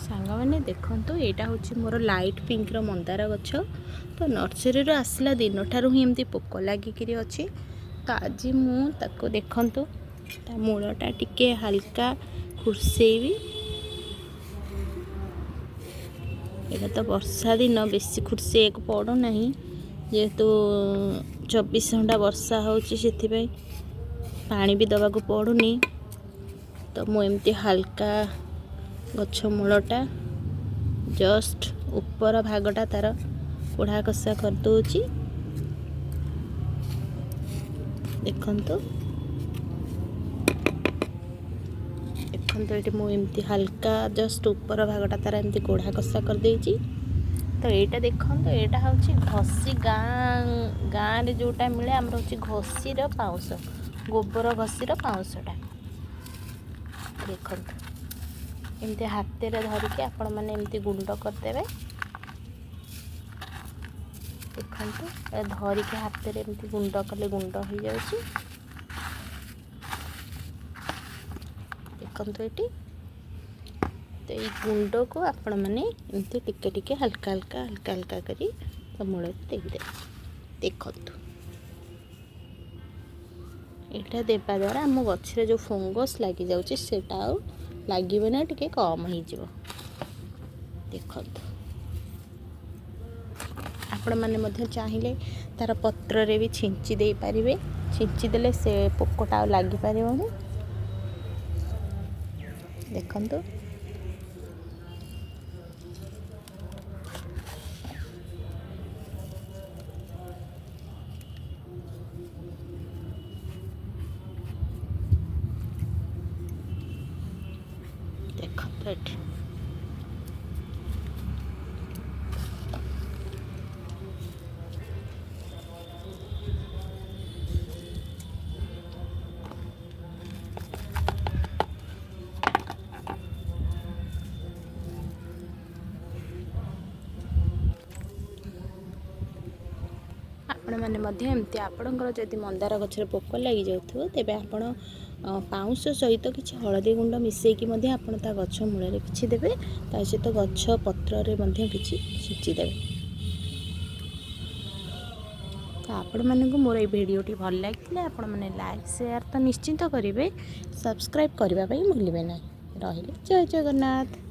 ସାଙ୍ଗମାନେ ଦେଖନ୍ତୁ, ଏଇଟା ହେଉଛି ମୋର ଲାଇଟ୍ ପିଙ୍କର ମନ୍ଦାର ଗଛ। ତ ନର୍ସରୀରୁ ଆସିଲା ଦିନଠାରୁ ହିଁ ଏମିତି ପୋକ ଲାଗିକିରି ଅଛି। ତ ଆଜି ମୁଁ ତାକୁ ଦେଖନ୍ତୁ ତା ମୂଳଟା ଟିକେ ହାଲକା ଖୁର୍ସେଇବି। ଏଇଟା ତ ବର୍ଷା ଦିନ, ବେଶୀ ଖୁର୍ସେଇବାକୁ ପଡ଼ୁନାହିଁ, ଯେହେତୁ 24 ଘଣ୍ଟା ବର୍ଷା ହେଉଛି, ସେଥିପାଇଁ ପାଣି ବି ଦେବାକୁ ପଡ଼ୁନି। ତ ମୁଁ ଏମିତି ହାଲକା ଗଛ ମୂଳଟା ଜଷ୍ଟ ଉପର ଭାଗଟା ତାର କୋଢ଼ା କଷା କରିଦେଉଛି। ଦେଖନ୍ତୁ ଦେଖନ୍ତୁ, ଏଠି ମୁଁ ଏମିତି ହାଲକା ଜଷ୍ଟ ଉପର ଭାଗଟା ତାର ଏମିତି କୋଢ଼ା କଷା କରିଦେଇଛି। ତ ଏଇଟା ଦେଖନ୍ତୁ, ଏଇଟା ହେଉଛି ଘଷି। ଗାଁରେ ଯେଉଁଟା ମିଳେ ଆମର ହେଉଛି ଘଷିର ପାଉଁଶ, ଗୋବର ଘଷିର ପାଉଁଶଟା। ଦେଖନ୍ତୁ, ଏମିତି ହାତରେ ଧରିକି ଆପଣମାନେ ଏମିତି ଗୁଣ୍ଡ କରିଦେବେ। ଦେଖନ୍ତୁ, ଧରିକି ହାତରେ ଏମିତି ଗୁଣ୍ଡ କଲେ ଗୁଣ୍ଡ ହେଇଯାଉଛି। ଦେଖନ୍ତୁ ଏଠି ତ ଏଇ ଗୁଣ୍ଡକୁ ଆପଣମାନେ ଏମିତି ଟିକେ ଟିକେ ହାଲକା ହାଲକା ହାଲକା ହାଲକା କରି ତା ମୂଳରେ ଦେଇଦେବେ। ଦେଖନ୍ତୁ, ଏଇଟା ଦେବା ଦ୍ୱାରା ଆମ ଗଛରେ ଯେଉଁ ଫଙ୍ଗସ୍ ଲାଗିଯାଉଛି ସେଇଟା ଆଉ ଲାଗିବ ନା, ଟିକେ କମ୍ ହେଇଯିବ। ଦେଖନ୍ତୁ, ଆପଣମାନେ ମଧ୍ୟ ଚାହିଁଲେ ତାର ପତ୍ରରେ ବି ଛିଞ୍ଚି ଦେଇପାରିବେ। ଛିଞ୍ଚି ଦେଲେ ସେ ପୋକଟା ଆଉ ଲାଗିପାରିବନି। ଦେଖନ୍ତୁ, ଦେଖନ୍ତୁ ଏଠି ଆପଣମାନେ ମଧ୍ୟ ଏମିତି ଆପଣଙ୍କର ଯଦି ମନ୍ଦାର ଗଛରେ ପୋକ ଲାଗିଯାଉଥିବ, ତେବେ ଆପଣ ପାଉଁଶ ସହିତ କିଛି ହଳଦୀ ଗୁଣ୍ଡ ମିଶାଇକି ମଧ୍ୟ ଆପଣ ତା ଗଛ ମୂଳରେ କିଛି ଦେବେ, ତା ସହିତ ଗଛ ପତ୍ରରେ ମଧ୍ୟ କିଛି ଛିଞ୍ଚି ଦେବେ। ତ ଆପଣମାନଙ୍କୁ ମୋର ଏଇ ଭିଡ଼ିଓଟି ଭଲ ଲାଗିଥିଲେ ଆପଣମାନେ ଲାଇକ୍ ସେୟାର ତ ନିଶ୍ଚିନ୍ତ କରିବେ, ସବସ୍କ୍ରାଇବ୍ କରିବା ପାଇଁ ଭୁଲିବେ ନାହିଁ। ରହିଲି, ଜୟ ଜଗନ୍ନାଥ।